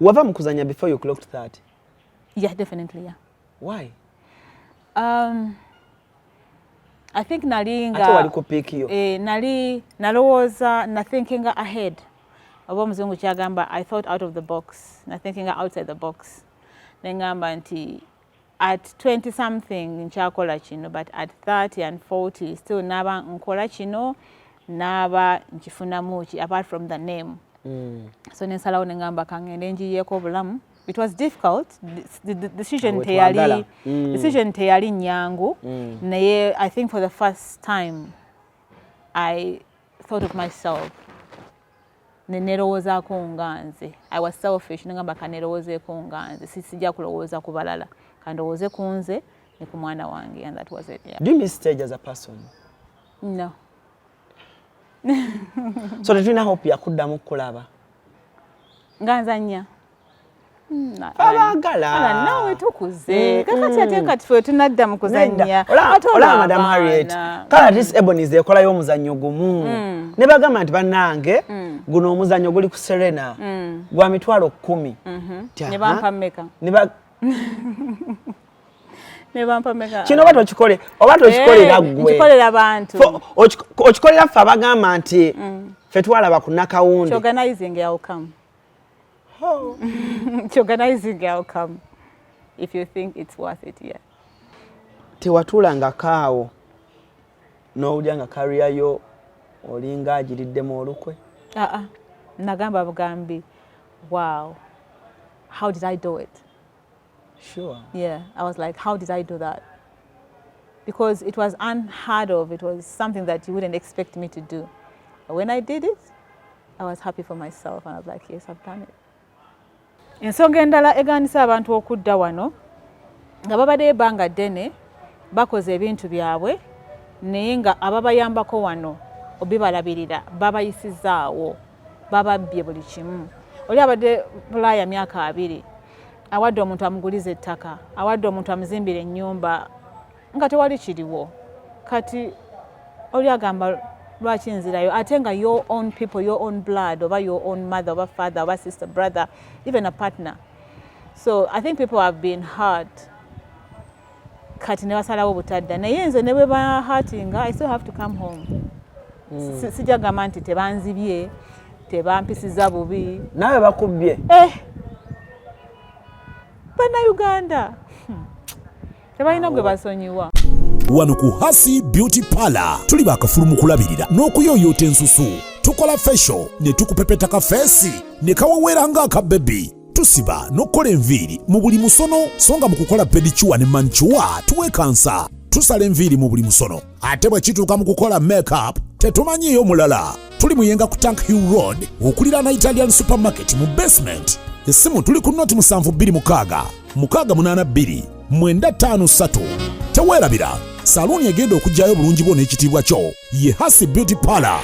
Wava mu kuzanya before you clocked 30? Yeah, definitely, yeah. Why? I think nali nga Ate wali ku peak yo. Eh, nali nalowooza na thinking ahead, oba omuzungu kyagamba, I thought out of the box, na thinking outside the box, neŋŋamba nti at 20 something nkyakola kino, but at 30 and 40 still naaba nkola kino, naaba nkifunamu ki apart from the name? So nensalawo neŋŋamba kaŋŋende njiyeeko obulamu. It was difficult, the decision. Awe Teyali twagala. Decision teyali nyangu, naye I think for the first time I thought of myself, nenerowoozaako nga nze. I was selfish, negamba kanerowoozeeko nga nze, sijja kulowooza ku balala, kandowooze ku nze ne ku mwana wange, and that was it, yeah. Do you miss stage as a person? No. So tetulina hope yakuddamu kukulaba? Nga nzannya? Abaagala. Ala, naawe tukuze kakati, ate kati fe tunadda mu kuzannya. Ate Olaba Madam Harriet, olw'abaana. Kale at least Ebonies ekolayo omuzannyo gumu ne bagamba nti bannange, guno omuzannyo guli ku Serena gwa 100,000. Ti, Ne aha. bampa mmeka? Ne bampa mmeka? Kino oba tokikole oba tokikolera Eh, ggwe. Nkikolera bantu. Okikolera ffe abagamba nti ffe twalaba ku Nakawunde. Organizing, I'll come. Organizing, I'll come if you think it's worth it, yeah. Tewatuulangako awo n'owulya nga career yo olinga agiriddemu olukwe? Uh-uh. Nagamba bugambi, "Wow, how did I do it?" Yeah, I was like, "How did I do that?" Because it was unheard of. It was something that you wouldn't expect me to do. But when I did it, I was happy for myself and I was like, "Yes, I've done it." Ensonga endala egaanisa abantu okudda wano, nga babaddeyo ebbanga ddene, bakoze ebintu byabwe, naye nga ababayambako wano obibalabirira babayisizaawo, bababbye buli kimu. Oli abadde Bulaaya myaka 20, awadde omuntu amuguliza ettaka, awadde omuntu amuzimbira ennyumba, nga tewali kiriwo. Kati oli agamba, "Lwaki nzirayo?" Ate nga your own people, your own blood, oba your own mother oba father oba sister, brother, even a partner. So I think people have been hurt, kati ne basalawo butadda. Naye nze ne bwe bahurtinga, I still have to come home. Sijja gamba nti tebanzibye, tebampisiza bubi. Naawe bakubbye? Eh, Bannayuganda tebalina gwe basonyiwa. Wano ku Hasi Beauty Parlor tuli bakafulu mu kulabirira n'okuyooyoota ensusu. Tukola facial ne tukupepeta ka face ne kaweweera ng'akabebi. Tusiba n'okukola enviiri mu buli musono, so nga mu kukola pedicure ne manicure tuwekansa. Tusala enviiri mu buli musono, ate bwe kituuka mu kukola makeup tetumanyiiyo mulala. Tuli Muyenga ku Tank Hill Road, okuliraana Italian Supermarket mu basement. Essimu tuli ku 0726 682 953. Teweerabira, saluuni egenda okuggyayo obulungi bwo n'ekitiibwa kyo ye Hasi Beauty Parlor,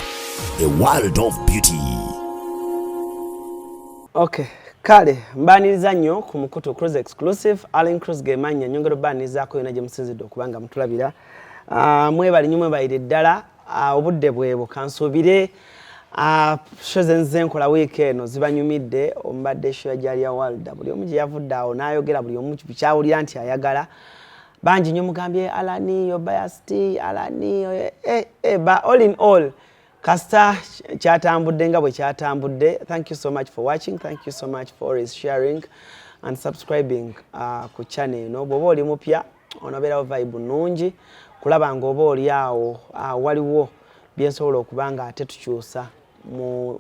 a world of beauty. Okay, kale mbaniriza nnyo ku mukutu Cruise Exclusive. Allen Cruise gemannya, nyongera obbanirizaako yonna gye musinzidde okuba nga mutulabira. Mwebali nnyo, mwebalire ddala. Obudde bwebwo kansuubire show zenze nkola wiiki eno zibanyumidde. Omubadde show ya Jalia Walda, buli omu gye yavudde awo n'ayogera buli omu kyawulira nti ayagala. Bangi nnyo mugambye, "Alan, you're biased, Alan." But all in all, kasita kyatambudde nga bwe kyatambudde. Thank you so much for watching, thank you so much for always sharing and subscribing ku channel eno. Bw'oba oli mupya, onobeerawo vibe nnungi kulaba ng'oba oli awo, waliwo byensobola okuba nga ate tukyusa mu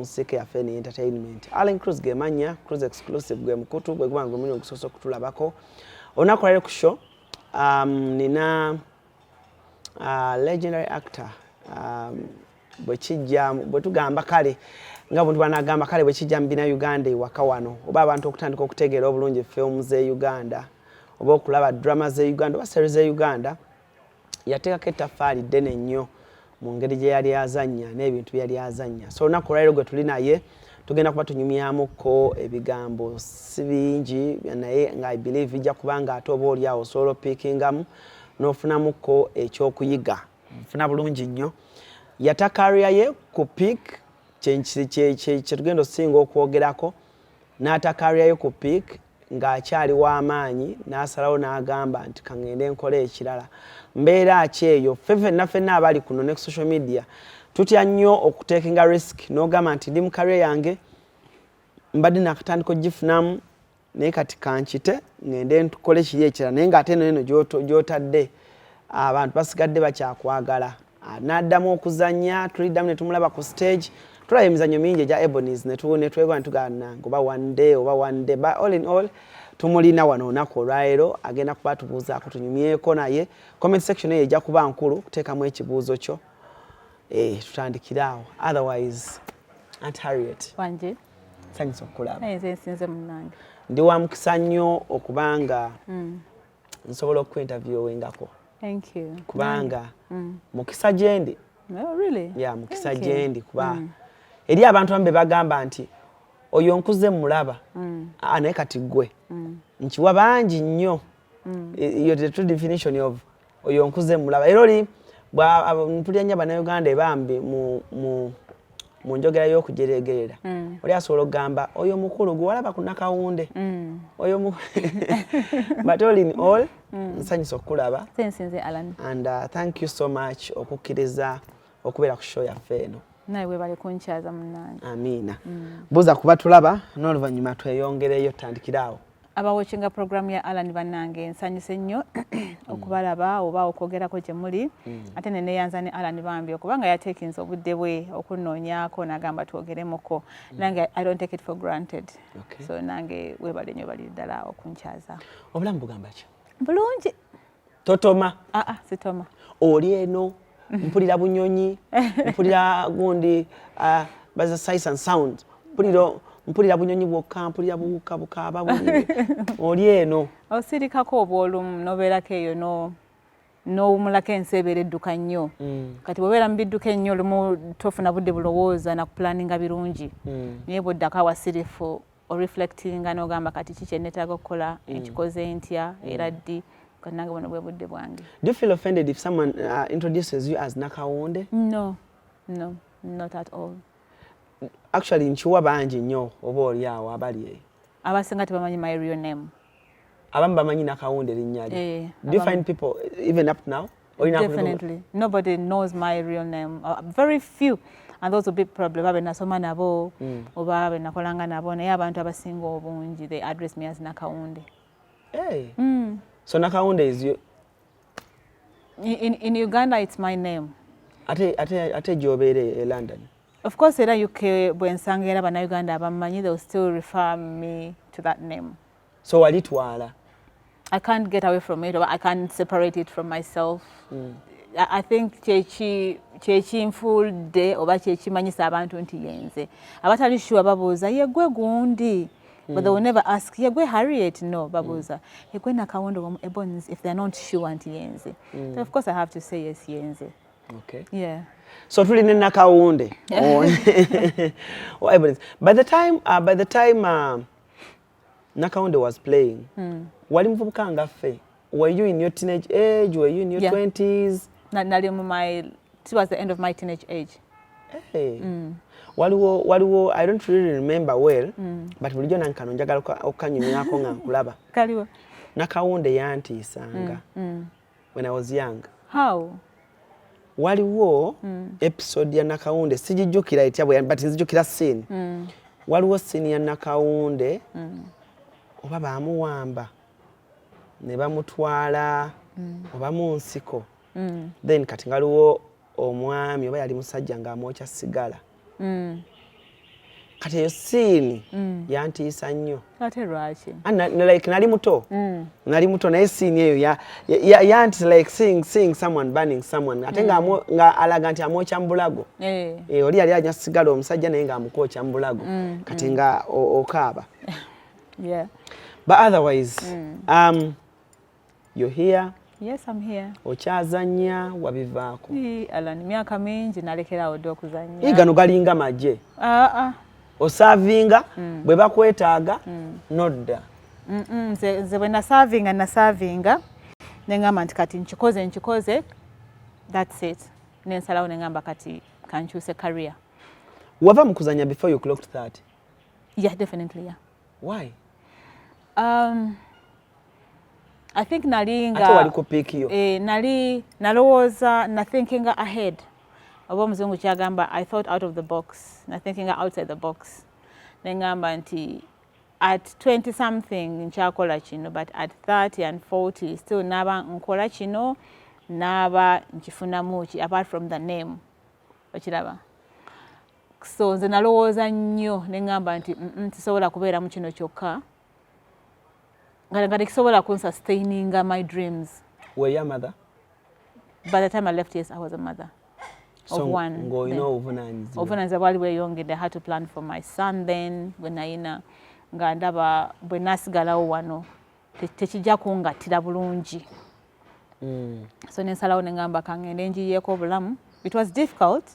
nsike yaffe ne entertainment. Allen Cruise gemanya, Cruise Exclusive gwe mukutu gwe guba nga gwe ogusoose okutulabako. Olunaku lwaleero ku show nina legendary actor. Bwe kijja, bwe tugamba kale nga buntu banagamba kale, bwe kijja mu bina Uganda ewaka wano, oba abantu okutandika okutegeera obulungi film z'e Uganda, oba okulaba drama z'e Uganda oba series z'e Uganda, yateekako ettaffaali ddene nnyo mu ngeri gye yali azannya n'ebintu bye yali azannya. So olunaku olwaleero gwe tuli naye tugenda kuba tunyumyamuko ebigambo si bingi, naye nga I believe bijja kuba nga ate oba oli awo osobola opickingamu n'ofunamuko ekyokuyiga. Nfuna bulungi nnyo, yata career ye ku peak, kyetugenda osinga okwogerako. N'ata career yo ku peak ng'akyali w'amaanyi, n'asalawo n'agamba nti kaŋŋende nkole ekirala. Mbeera ki eyo? Ffe ffenna ffenna abali kuno ne ku social media tutya nnyo okutekinga risk n'ogamba nti ndi mu career yange, mbadde nakatandika ogifunamu, naye kati kankite ŋŋende ntukole kiri ekirala, naye ng'ate eno eno gy'otadde abantu basigadde bakyakwagala. N'addamu okuzannya, tuliddamu ne tumulaba ku stage. Tulaba emizannyo mingi egya Ebonies ne twegwa ne tugamba nange oba one day, oba one day. But all in all, tumulina wano olunaku olwaleero, agenda kuba tubuuzaako, tunyumyeko naye. Comment section eyo ejja kuba nkulu kuteekamu ekibuuzo kyo. Tutandikire awo. Otherwise, Aunt Harriet, Wanje. nsanyusa okukulaba. Naye nze nsinze, munnange. Ndi wa mukisa nnyo okubanga nsobola okuinterviewingako. Thank you. Kubanga mukisa gyendi. Oh, really? Ya, mukisa Thank you. gyendi, kuba eri abantu abamu be bagamba nti oyo nkuze mulaba. Ah, naye kati gwe nkiwa bangi nnyo. Iyo the true definition of oyo nkuze mulaba. Era oli mpulira nnyo Bannayuganda ebambi mu njogera y'okujeregerera, oli asobola okugamba oyo mukulu gwe walaba ku Nakawunde oyo but all in all, nsanyusa okukulaba. Nze nsinze, Alan. And thank you so much okukkiriza okubeera ku show yaffe eno. Naye webale kunkyaza, munnange. Amiina. Buuza kuba tulaba n'oluvannyuma tweyongereyo, tutandikire awo. Abawatchinga program ya Alan, bannange, nsanyuse nnyo okubalaba oba okwogerako gye muli. Ate ne neeyanza ne Alan bambi okubanga yateekinze obudde bwe okunoonyaako n'agamba twogeremuko. Nange I don't take it for granted. So nange webale nnyo, bali ddala okunkyaza. Obulamu bugamba ki? Bulungi. Totoma? Aa, sitoma. Oli eno mpulira bunyonyi, mpulira gundi, baza sights and sound, mpulira bunyonyi bwokka, mpulira buwuka bukaaba buli oli eno. Osirikako obwolumu nobeerako eyo no n'owumulako. Ensi ebeera edduka nnyo. Kati bw'obeera mu bidduka ennyo, olumu tofuna budde bulowooza nakupulaninga birungi, naye bw'oddako awasirifu oreflectinga n'ogamba kati ki kyenetaaga okukola, nkikoze ntya, era ddi? Kati nange buno bwe budde bwange. Do you feel offended if someone introduces you as Nakawunde? No, not at all. Actually nkiwa bangi nnyo oba oli awo abali eyo. Abasinga tebamanyi my real name. Abamu bamanyi Nakawunde erinnya lye. Eh, Do you find people even up to now olina Definitely. Nobody knows my real name. Very few. And those will be probably babe nasoma nabo oba be nakolanga nabo, naye abantu abasinga obungi, they address me as Nakawunde. Hey. So Nakawunde is you? In Uganda it's my name. Ate gy'obeera e London? Of course, era UK bwe nsanga era Bannayuganda abammanyi, they will still refer me to that name. So walitwala? I can't get away from it or I can't separate it from myself. I think kyekinfudde oba kyekimanyisa abantu nti yenze. Abatali sure babuuza, "Ye gwe gundi?" But they will never ask, "Ye gwe Harriet?" No, babuuza, "Ye gwe Nakawunde omu Ebonies?" if they're not sure nti yenze. So of course I have to say yes, yenze. Yeah. So tuli ne Nakawunde or Ebonies. By the time Nakawunde was playing, wali muvubuka nga ffe. Were you in your teenage age? Were you in your Yeah. 20s? Nali mu my towards the end of my teenage age. Hey. Waliwo, I don't really remember well, but bulijjo nange kano njagala okukanyumyako nga nkulaba. Kaliwa? Nakawunde yantiisanga when I was young. How? Waliwo episode ya Nakawunde, sijijjukira etya but nzijukira scene. Waliwo scene ya Nakawunde oba baamuwamba ne bamutwala oba mu nsiko, then kati ngaliwo omwami oba yali musajja ng'amwokya sigala. Kati eyo scene yantiisa nnyo. Ate lwaki? Ah, like nali muto, nali muto, naye scene eyo yanti like seeing someone burning someone, ate nga alaga nti amwokya mu bulago. Eh. Eh, oli yali anywa sigala omusajja, naye ng'amukwokya mu bulago, kati nga okaaba. But otherwise, you're here. Yes, I'm here. Okyazannya, wabivaako? Ii, Alan, myaka mingi nalekerawo dda okuzannya. Ii, gano galinga magye. Ah, ah. Oservinga bwe bakwetaaga nodda. Nze bwe naservinga, naservinga neŋŋamba nti kati nkikoze, nkikoze, that's it. Nensalawo neŋŋamba kati kankyuse career. Wava mu kuzannya before you clocked 30? Yeah, definitely, yeah. Why? I think nali nga ate wali ku peak yo. Nali nalowooza na thinking ahead, oba omuzungu kyagamba, I thought out of the box, na thinking outside the box, neŋŋamba nti at 20 something nkyakola kino, but at 30 and 40 still naaba nkola kino, naaba nkifunamu ki apart from the name? Okiraba? So nze nalowooza nnyo neŋŋamba nti sisobola kubeera mu kino kyokka nga tekisobola kunsustaininga my dreams. Were you a mother? By the time I left, yes, I was a mother of So one. Ng'olina Then. obuvunaanyizibwa. Obuvunaanyizibwa bwali bweyongedde. I had to plan for my son. Then bwe nayina nga ndaba bwe naasigalawo wano tekijja kungattira bulungi. So nensalawo neŋŋamba kangende njiyeeko obulamu. It was difficult.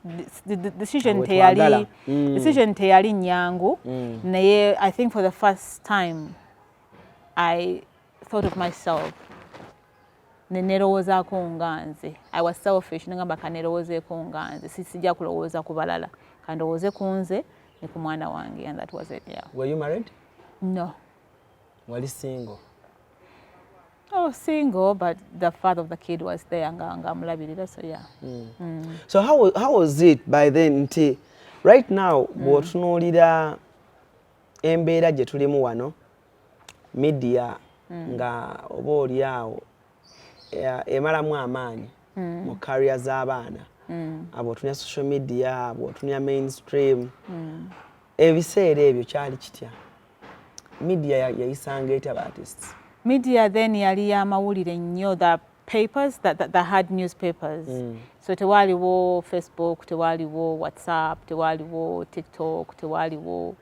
The decision Awe teyali twagala. Decision teyali nnyangu, naye I think for the first time I thought of myself, ne nerowoozaako nga nze. I was selfish, neŋŋamba kanerowoozeeko nga nze, sijja kulowooza ku balala, kandowooze ku nze ne ku mwana wange, and that was it, yeah. Were you married? No. Wali single? Oh, single, but the father of the kid was there nga amulabirira, so yeah. So how was it by then, nti right now bw'otunuulira embeera gye tulimu wano, media nga oba oli awo emalamu amaanyi mu career z'abaana, bw'otunula social media, bw'otunula mainstream, ebiseera ebyo kyali kitya? Media yayisanga etya aba artists? Media then yali y'amawulire nnyo, the papers, the hard newspapers. So tewaliwo Facebook, tewaliwo WhatsApp, tewaliwo TikTok, tewaliwo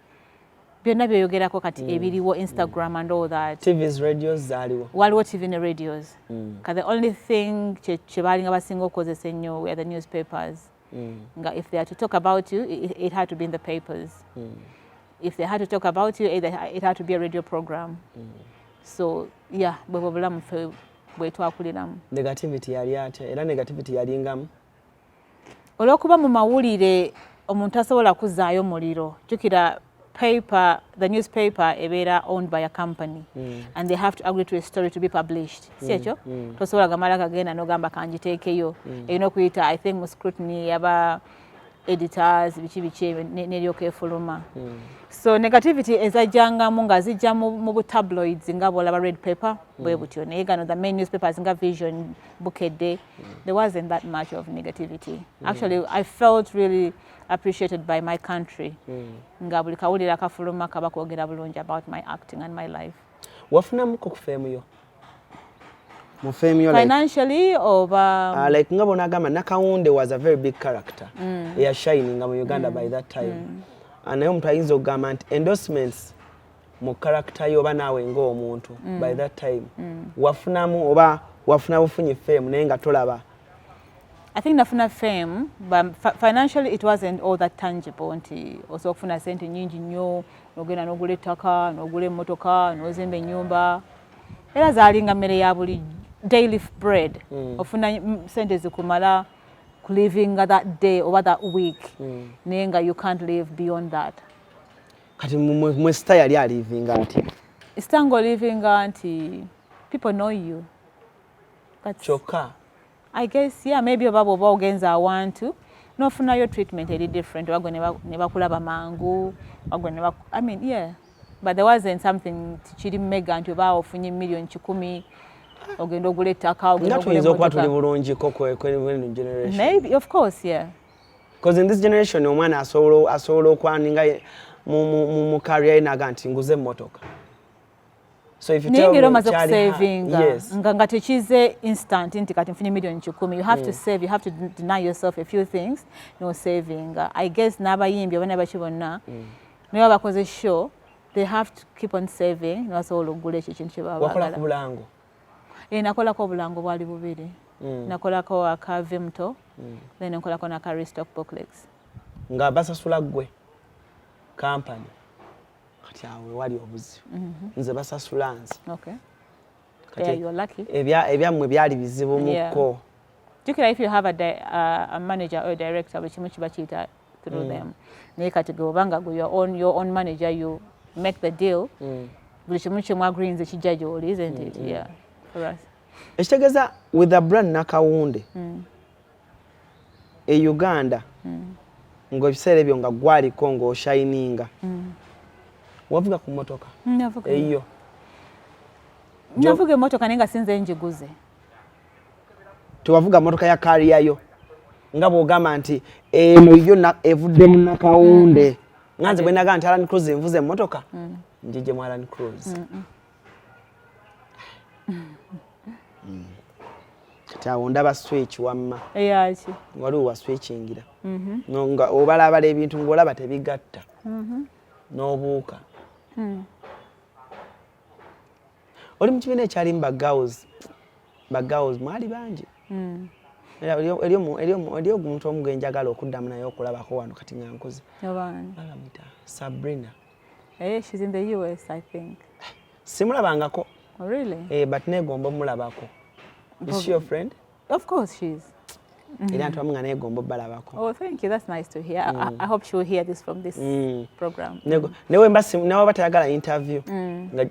byonna byoyogerako kati ebiriwo, Instagram and all that. TVs, radios zaaliwo? Waliwo TV ne radios. Ka the only thing kye baalinga basinga okukozesa ennyo were the newspapers, nga if they had to talk about you, it had to be in the papers. If they had to talk about you, either it had to be a radio program. So yeah, bwe bwe bulamu ffe bwe twakuliramu. Negativity yali atya? Era negativity yalingamu? Olw'okuba mu mawulire omuntu asobola kuzzaayo muliro, jjukira paper, the newspaper ebeera owned by a company and they have to agree to a story to be published, si ekyo? Tosobola gamala kagenda n'ogamba kangiteekeyo. Erina okuyita, I think, mu scrutiny yaba editors, biki biki ebyo, neryoka efuluma. So negativity ezajjangamu nga zijja mu butabloids nga bwolaba Red Pepper bwe butyo, naye gano the main newspapers nga Vision, Bukedde, there wasn't that much of negativity. Actually, I felt really appreciated by my country, nga buli kawulire akafuluma kaba kwogera bulungi about my acting and my life. Wafunamuko ku fame yo, mu fame yo, like, Financially oba? Like nga bonagamba Nakawunde was a very big character eyashininga mu Uganda by that time. Naye omuntu ayinza okugamba nti endorsements mu character yo oba naawe ng'omuntu by that time wafunamu, oba wafuna bufunyi fame naye nga tolaba? I think nafuna fame, but financially it wasn't all that tangible nti osobola okufuna sente nyingi nnyo n'ogenda n'ogula ettaka, n'ogula emmotoka, n'ozimba ennyumba. Era zaalinga mmere ya buli daily bread. Ofuna sente zikumala kulivinga that day oba that week, naye nga you can't live beyond that. Kati mwe star yali alivinga nti? Star ng'olivinga nti people know you. Kyokka? I guess, yeah, maybe oba bw'oba ogenza awantu n'ofunayo treatment eri different, oba gwe ne bakulaba mangu, oba gwe ne I mean, yeah, but there wasn't something kiri mega nti oba ofunye 100,000,000 ogenda ogula ettaka. Nga tuyinza okuba tuli bulungiko kweno generation. Maybe, of course, yeah. Because in this generation omwana asobola okwaninga mu career ye naga nti nguze emmotoka. So if you naye ngeri omaze okusavinga, nga tekize instant nti kati nfunye 100,000,000, you have to save, you have to deny yourself a few things no saving. I guess n'abayimbi oba nabaki bonna, naye bakoze show, they have to keep on saving nebasobola okugula ekyo ekintu kye baba baagala. Bulango? Eh, nakolako obulango bwali bubiri. Nakolako aka Vimto, then nkolako naka Restock Booklets. Nga basasula ggwe, company? Kati awo wali obuzibu. Nze basasula nze. Ebyammwe byali bizibu mukko. Jjukira, if you have a manager or a director, buli kimu kiba kiyita through them, naye kati gwe obanga gwe your own manager, you Make the deal, buli kimu kyemu agreeinze kijja gy'oli, isn't it? Yeah, for us. Ekitegeeza with the brand Nakawunde e Uganda, ng'ebiseera ebyo nga gwaliko ng'oshininga, wavuga ku mmotoka Navuga. Eyo? Navuga emmotoka, naye nga sinze njiguze. Tewavuga mmotoka ya career yo nga bw'ogamba nti eno yo evudde mu Nakawunde, nga nze bwe naga nti Alan Cruz nvuze emmotoka njije mu Alan Cruz. Kati awo ndaba switch wamma. Eyaki? Waliwo wa switchingira. No, nga obalabala ebintu ng'olaba tebigatta n'obuuka. Oli mu kibiina ekyalimu ba girls mwali bangi. Era eriyo omuntu omu gwe njagala okuddamu naye okulabako wano kati nga nkuze. Obaani? Bamuyita Sabrina. Eh, she's in the US, I think. Simulabangako. Oh, really? Eh, but negomba omulabako. Is she your friend? Of course she is. Era nti wamu nga negomba obbalabako. Oh, thank you. That's nice to hear. I hope she will hear this from this program. Newe mba nawe batayagala interview,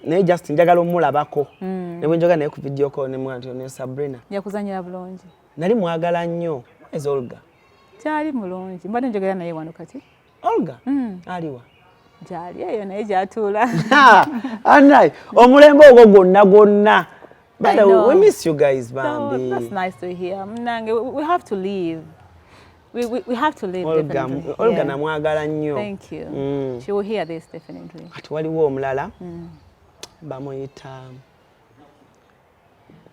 naye just njagala omulabako ne bwe njogera naye ku video call ne mwana nti ne Sabrina. Yakuzanyira bulungi. Nali mwagala nnyo. Where is Olga? Kyali mulungi. Mbadde njogera naye wano kati. Olga aliwa? Gyali eyo naye gyatuula. Anayi omulembe ogwo gwonna gwonna. By I the way, know. we miss you guys, So bambi. that's nice to hear. Mnange, we have to leave. We have to leave, Olga, definitely. Olga namwagala nnyo. Thank you. She will hear this definitely. Kati waliwo omulala bamuyita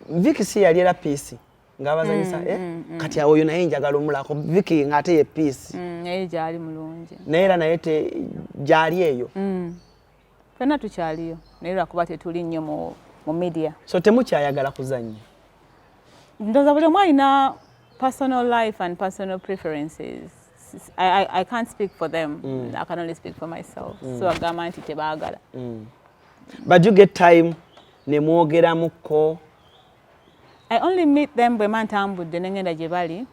Vicky, si yali era Peace ng'abazanyisa, eh? Kati awo oyo naye njagala omulako Vicky ng'ate ye Peace. Naye gyali mulungi. Naye era naye te gyali eyo. Ffenna tukyaliyo naye lwakuba tetuli nnyo mu media. So temukyayagala kuzannya? Ndowooza buli omu alina personal life and personal preferences. I can't speak for them. I can only speak for myself. So agamba nti tebaagala. But you get time ne mwogeramuko? I only meet them bwe mba ntambudde ne ngenda gye bali.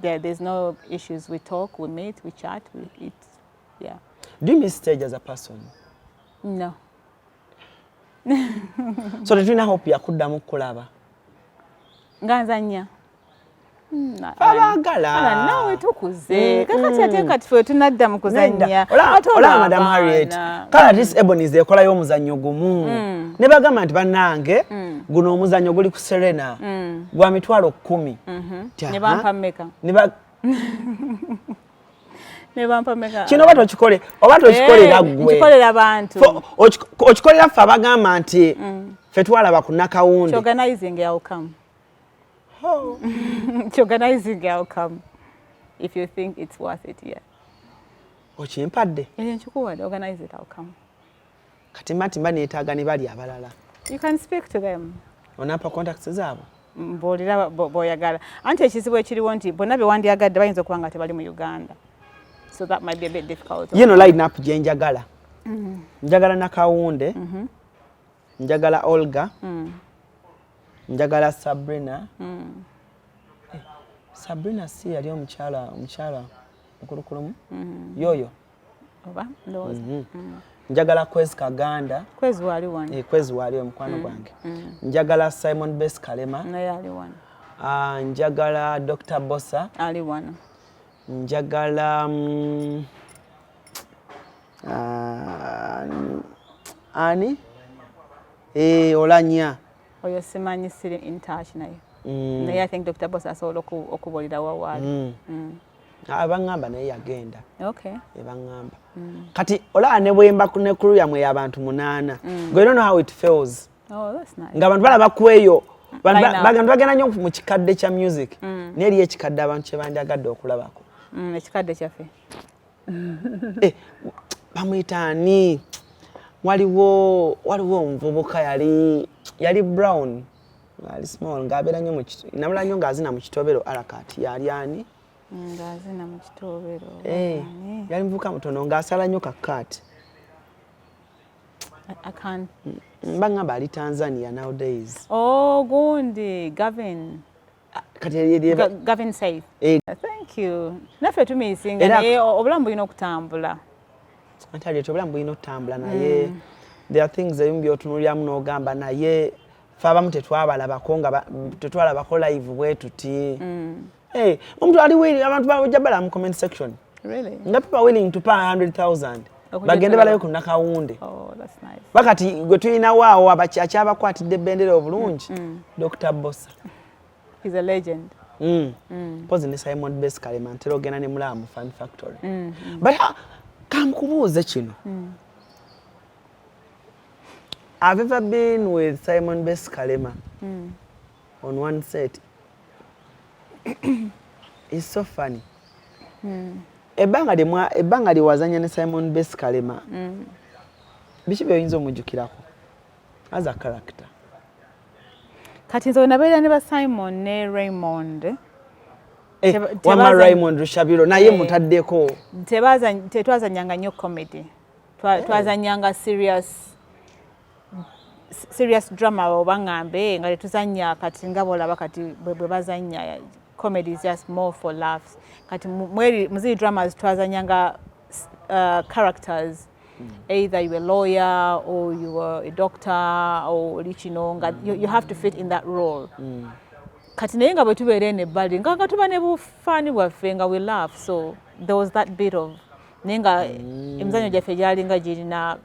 There's no issues. We talk, we meet, we chat, we eat. Yeah. Do you miss stage as a person? No. So tetulina hope yakuddamu kulaba? Nga nzannya? Abaagala. Ala, naawe tukuze kakati ate kati ffe tunadda mu kuzannya. Ate Olaba Madam Harriet, abaana. Kale at least Ebonies ekolayo omuzannyo gumu ne bagamba nti bannange, guno omuzannyo guli ku Serena gwa 100,000. Ti, Ne aha. bampa mmeka? Ne bampa mmeka? Kino oba tokikole oba tokikolera Eh, ggwe. nkikolera bantu. Okikolera ffe abagamba nti ffe twalaba ku Nakawunde. Organizing, I'll come. Oh. Organizing, I'll come. If you think it's worth it, yeah. Okimpadde. Eh, nkikuwadde, organize it, I'll come. Kati mba nti mba neetaaga ne bali abalala. You can speak to them. Onampa contacts zaabwe? Mbuulira bw'oyagala. Anti ekizibu ekiriwo nti bonna be wandyagadde bayinza okuba nga tebali mu Uganda. So that might be a bit difficult. Yeno line up gye njagala. Njagala Nakawunde, njagala Olga, njagala Sabrina. Eh, Sabrina si yali omukyala mukulukulumu yoyo? Oba ndowooza. Njagala Kwezi Kaganda. Kwezi waali wano. Eh, Kwezi waali omukwano gwange. Njagala Simon Bes Kalema. Naye ali wano. Ah, njagala Dr Bosa. Ali wano. Njagala ah, ani? Eh, Olanya. Oyo simanyi, siri in touch naye. Naye I think Dr. Bosa asobola okubuulira wa waali. Ah, baŋŋamba naye yagenda. Okay. Ebaŋŋamba kati olaba ne bwemba ne crew yammwe y'abantu munaana, mm. You don't know how it feels. Oh, that's nice. Ng'abantu balaba ku eyo. Line up. Bantu bagenda nnyo mu kikadde kya music, naye eriyo ekikadde abantu kye bandyagadde okulabako. Ekikadde kyaffe. Eh, bamuyita ani? Waliwo omuvubuka yali brown, ali small, ng'abeera nnyo namula nnyo ng'azina mu kitobero arakat. Yali ani? Ng'azina mu kitobero? Eh, Ani? Yali muvubuka mutono ng'asala nnyo kakaati. I can't. Baŋŋamba ali Tanzania nowadays. Oh, gundi Gavin. Kati Gavin Safe. Eh. Thank you. Naffe tumisinga, Era naye obulamu bulina okutambula. Anti ali obulamu bulina otambula, naye there are things ebimu byotunuliramu n'ogamba, naye fe abamu tetwabalabako nga tetwalabako live bwe tuti. Eh, omuntu ali willing, abantu bajja bala mu comment section. Really? Nga people are willing to pay 100,000 Okujja bagende tulaba. Balabe ku Nakawunde. Oh, that's nice. Bakati gwe tulinawo awo akyabakwatidde ebendera obulungi, Dr. Bosa. He's a legend. Mpozi ne Simon Bes Kalema, ntera ogenda ne mulaba mu Fun Factory. But kankubuuze kino. I've ever been with Simon Bes Kalema on one set. It's so funny. Ebbanga lye wazanya ne Simon Bes Kalema, biki by'oyinza omujjukirako as a character? Kati nze wenabeera ne ba Simon ne Raymond, Eh, wamma Raymond Rushabiro naye Eh. mutaddeko. Tetwazanyanga nnyo comedy. Twazanyanga serious drama, oba ŋŋambe nga tetuzanya kati nga bwolaba kati bwe bazanya comedy is just more for laughs. Kati mu ziri dramas twazanyanga characters, either you were a lawyer or you were a doctor or oli kino, nga you have to fit in that role. Kati naye nga bwe tubeera eno ebbali nga tuba ne bufaani bwaffe, nga we laugh, so there was that bit of, naye nga emizannyo gyaffe gyalinga girina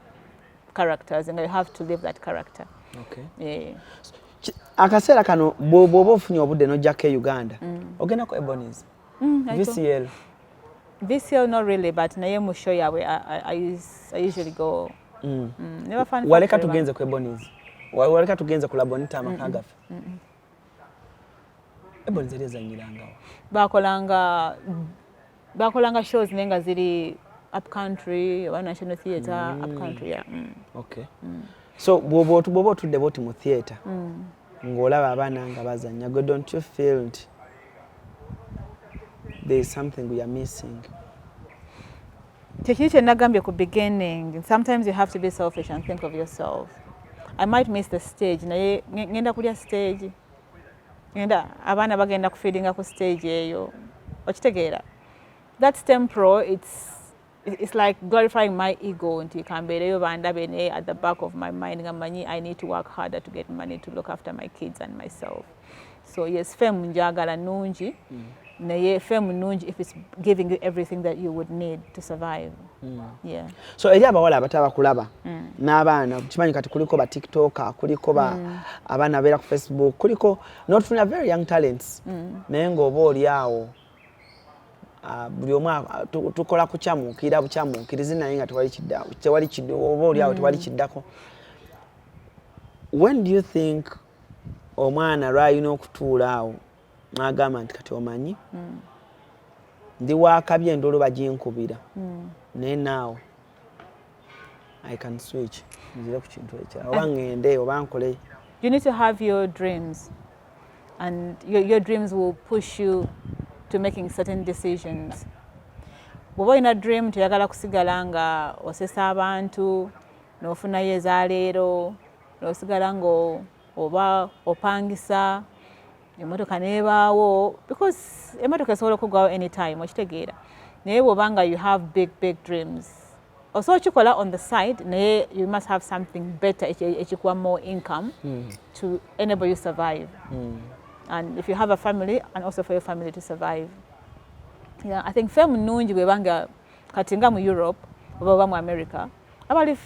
characters nga you have to live that character. Okay. Yeah. Akaseera kano bw'oba ofunye obudde n'ojjako e Uganda, ogenda ku Ebonies? I go. VCL? VCL, not really, but naye mu show yaabwe I usually go. Ne ba Fun Waleka Factory. Tugenze ku Ebonies. Waleka tugenze ku Labonita, amaka gaffe. Ebonies eri ezanyirangawo? Bakolanga shows naye nga ziri up country oba National Theatre, up country, yeah. Okay. So bw'oba otudde bwoti mu theatre ng'olaba abaana nga bazannya, gwe don't you feel nti there is something we are missing? Kyekiri kye nagambye ku beginning, sometimes you have to be selfish and think of yourself. I might miss the stage, naye ngenda kulya stage, ngenda abaana bagenda kufeedinga ku stage eyo, okitegeera? That's temporal. It's like glorifying my ego nti kambeereyo bandabe, naye at the back of my mind nga manyi I need to work harder to get money to look after my kids and myself. So yes, fame njagala, nungi, naye fame nungi if it's giving you everything that you would need to survive, yeah. So eri abawala abato abakulaba n'abaana, kimanyi kati kuliko ba TikToker, kuliko ba abaana abeera ku Facebook, kuliko n'otufunira very young talents, naye ng'oba oli awo buli omu tukola kukyamuukirira bukyamuukirizi, naye nga tewali kidda, tewali kidda, oba oli awo tewali kiddako. When do you think omwana lwalina okutuula awo n'agamba nti kati omanyi ndi wakabi, endolo baginkubira, naye naawe I can switch nzire ku kintu ekirala, oba ŋŋende oba nkole? You need to have your dreams, and your dreams will push you to making certain decisions. Bw'oba olina dream, toyagala kusigala nga osesa abantu n'ofunayo ezaleero, n'osigala nga oba opangisa emotoka n'ebaawo, because emotoka esobola okugwawo anytime, okitegeera? Naye bw'oba nga you have big, big dreams, osobola okikola on the side, naye you must have something better ekikuwa more income to enable you survive, and if you have a family, and also for your family to survive. Yeah, I think fame nnungi bwebanga kati nga mu Europe oba mu America, abantu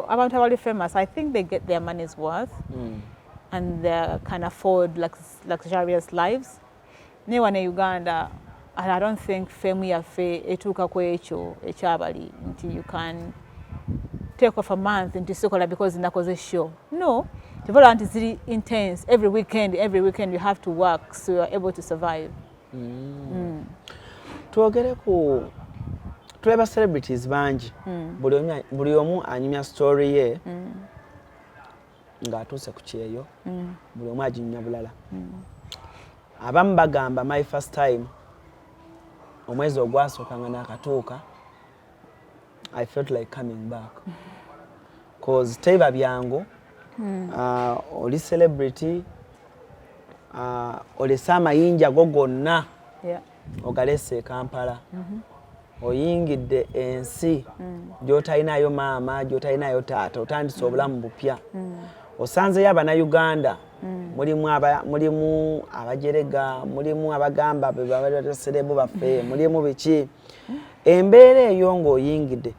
abali famous, I think they get their money's worth and they can afford luxurious lives. Naye wano e Uganda, and I don't think fame yaffe etuuka ku ekyo ekyabali nti you can take off a month nti sikola because nakoze show. No, kivola nti ziri intense, every weekend, every weekend you have to work so you are able to survive. Twogere ku, tulaba celebrities bangi, buli omu anyumya story ye ng'atuuse ku kyeyo, buli omu aginyumya bulala. Abamu bagamba, "My first time, omwezi ogwasooka nga nakatuuka, I felt like coming back," cause teiba byangu. Oli celebrity, olese amayinja go gonna, ogalese e Kampala. Oyingidde ensi gy'otalinayo maama, gy'otalinayo taata, otandise obulamu bupya, osanzeyo Abannayuganda, mulimu abajerega, mulimu abagamba be ba celeb baffe, mulimu biki. Embeera eyo ng'oyingidde,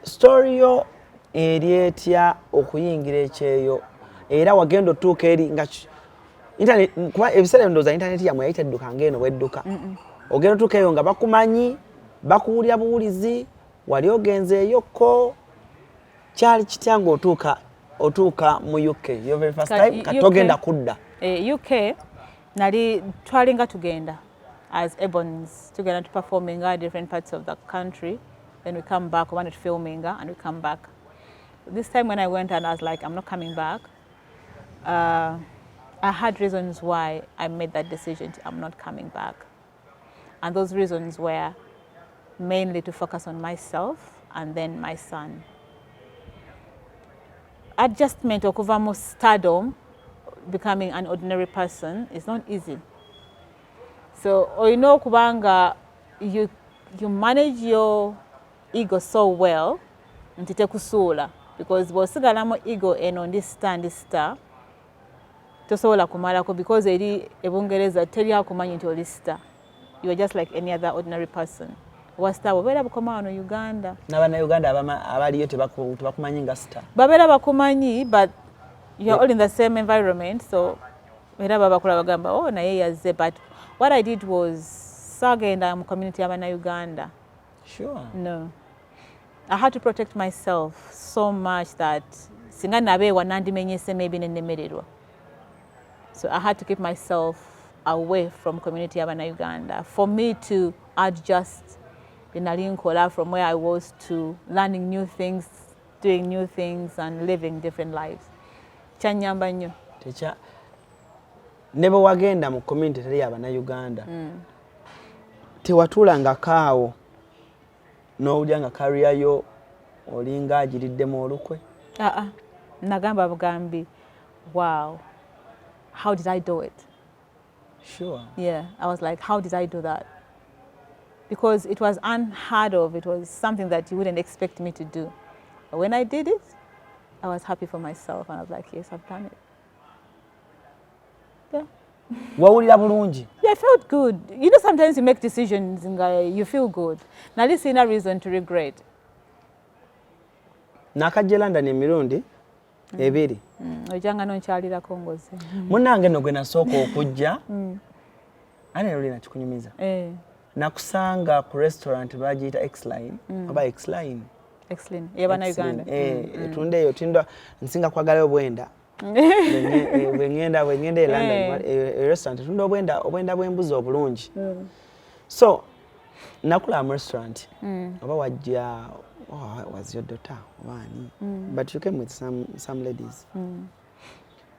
story yo eri etya okuyingira ekyeyo? Era wagenda otuuka eri nga internet, kuba ebiseera ebyo ndowooza internet yammwe yali tedduka ng'eno bwedduka. Ogenda otuuka eyo nga bakumanyi, bakuwulira buwulizi, wali ogenzeeyokko, kyali kitya ng'otuuka otuuka mu UK your very first time, kati togenda kudda? UK nali twalinga tugenda as Ebons, tugenda to performing at different parts of the country, then we come back, we wanted filming and we come back. This time when I went and I was like, "I'm not coming back." I had reasons why I made that decision to, I'm not coming back, and those reasons were mainly to focus on myself and then my son. Adjustment okuva mu stardom becoming an ordinary person is not easy. So olina okuba nga you manage your ego so well nti tekusuula, because bw'osigalamu ego eno, ndi star, ndi star, tosobola kumalako, because eri ebungereza teri akumanyi nti oli star. You are just like any other ordinary person. Owa star obeera bukoma wano Uganda. N'Abannayuganda abaliyo tebakumanyi nga star? Babeera bakumanyi, but you're all in the same environment, so era babakula bagamba, "Oh, naye yazze." But what I did was saagenda mu community y'Abannayuganda. No, I had to protect myself so much that singa nabeewa nandimenyese maybe nenemererwa. So I had to keep myself away from community y'Abannayuganda for me to adjust bye nali nkola from where I was to learning new things, doing new things and living different lives. Kyanyamba nnyo. Tekya ne bwe wagenda mu community teri Abannayuganda, tewatuulangako awo n'owulira nga career yo olinga agiriddemu olukwe? Aa, nagamba bugambi, "Wow, how did I do it?" Yeah, I was like, "How did I do that?" Because it was unheard of. It was something that you wouldn't expect me to do. But when I did it, I was happy for myself and I was like, "Yes, I've done it." Yeah. Wawulira bulungi? Yeah, I felt good. Sometimes you make decisions and you feel good. Nali sina reason to regret. Nakajja London emirundi 2. Ojjanga nonkyalirako ngozi. Munnange nno gwe nasooka okujja, ate luli nakikunyumiza. Eh. Nakusanga ku restaurant bagiyita Xline oba Xline. Exlin, y'Abannayuganda. Etunda eyo tunda nsinga kwagalayo obwenda. Bwe ngenda e London, restaurant etunda obwenda bw'embuzi obulungi. So nakulaba mu restaurant, oba wajja, oh, was your daughter oba ani, but you came with some ladies.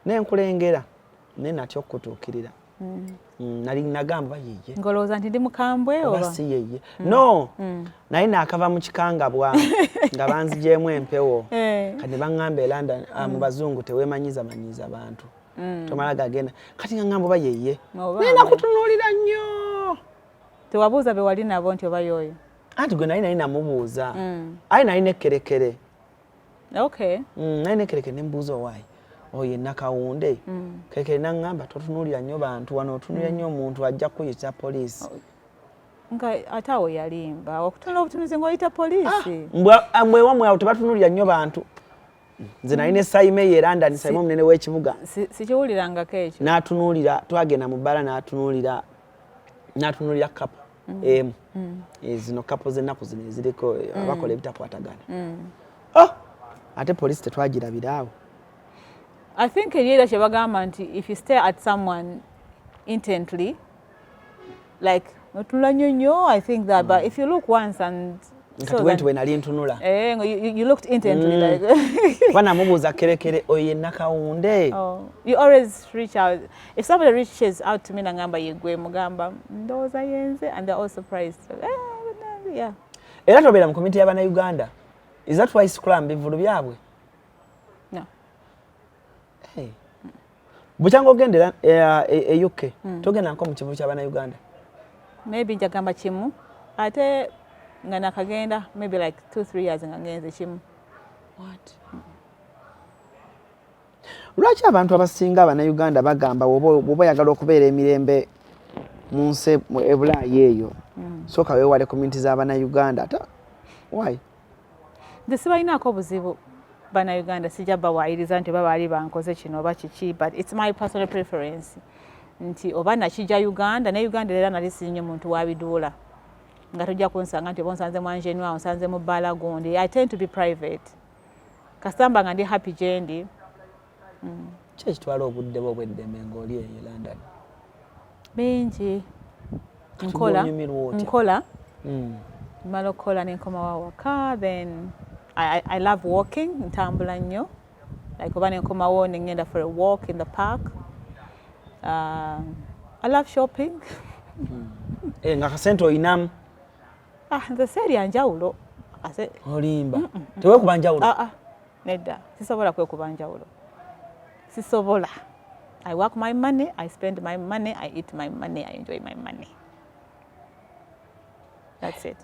Nenkulengera naye natya okukutuukirira. Nali nagamba yeye. Ng'olowooza nti ndi mukambwe? Oba Oba si yeye, no, naye naakava mu kikangabwa nga banzigyemu empewo. Kati ne baŋŋamba e London, mu bazungu teweemanyiza manyiza bantu, tomala gagenda. Kati nga ŋŋamba oba yeye. Oba naye nakutunuulira nnyo. Tewabuuza be wali nabo nti oba y'oyo? Anti gwe nali namubuuza, aye nali nekkerekere. Nali nekkerekere, nembuuza owaayi oyo Nakawunde. Kekere naŋŋamba, "Totunuulira nnyo bantu wano, otunuulira nnyo omuntu ajja kuyita poliisi." Nga ate awo yalimba, okutunula obutunuzi ng'oyita poliisi. Mbwewamwe awo tebatunuulira nnyo bantu. Nze nalina esayima eyo e London, sayima omunene w'ekibuga. Sikiwulirangako ekyo. N'atunuulira, twagenda mu bbala, n'atunuulira couple emu. Zino couple z'ennaku zino eziriko abakola ebitakwatagana. Oh! Ate poliisi tetwagirabira awo. I think eri era kye bagamba nti if you stare at someone intently, like otunula nnyo nnyo, I think that, but if you look once and Kati bwe nti bwe nali ntunula. Eh, you looked intently like Kuba namubuuza kerekere oyo ye Nakawunde. Oh, you always reach out. If somebody reaches out to me nangamba yegwe, mugamba ndowooza yenze, and they're all surprised. Like, "Eh, but no, yeah." Era tobeera mu community y'Abannayuganda? Is that why sikula mu bivulu byabwe? No. Hey. Bukyanga ogendera e UK, togenda nko mu kivu ky'Abannayuganda? Maybe njagamba kimu ate. Nga nakagenda maybe like 2-3 years nga ngenze kimu. What? Lwaki abantu abasinga Abannayuganda bagamba bw'oba oyagala okubeera emirembe mu nsi ebulaaya eyo, sooka weewale community z'Abannayuganda? Ate why? Nze sibalinaako buzibu Bannayuganda, sijja bawaayiriza nti oba baali bankoze kino oba kiki, but it's my personal preference nti oba nakijja Uganda ne Uganda era nali sinnyo muntu wabiduula nga tojja kunsanga nti oba onsanze mu angenua, onsanze mu bbaala gundi. I tend to be private kasita mba nga ndi happy gyendi. Ki ekitwala obudde bwe obw'eddembe ng'oli eyo e London? Bingi. Kati Nkola. Bw'onyumirwa otya? Nkola, mala okukola nenkomawo awaka, then I love walking, ntambula nnyo, like oba nenkomawo nengenda for a walk in the park. I love shopping. Eh, nga kasente oyinamu? Ah, nze seerya njawulo. Olimba, teweekuba njawulo? Ah, ah, nedda, sisobola kwekuba njawulo, sisobola. I work my money, I spend my money, I eat my money, I enjoy my money, that's it.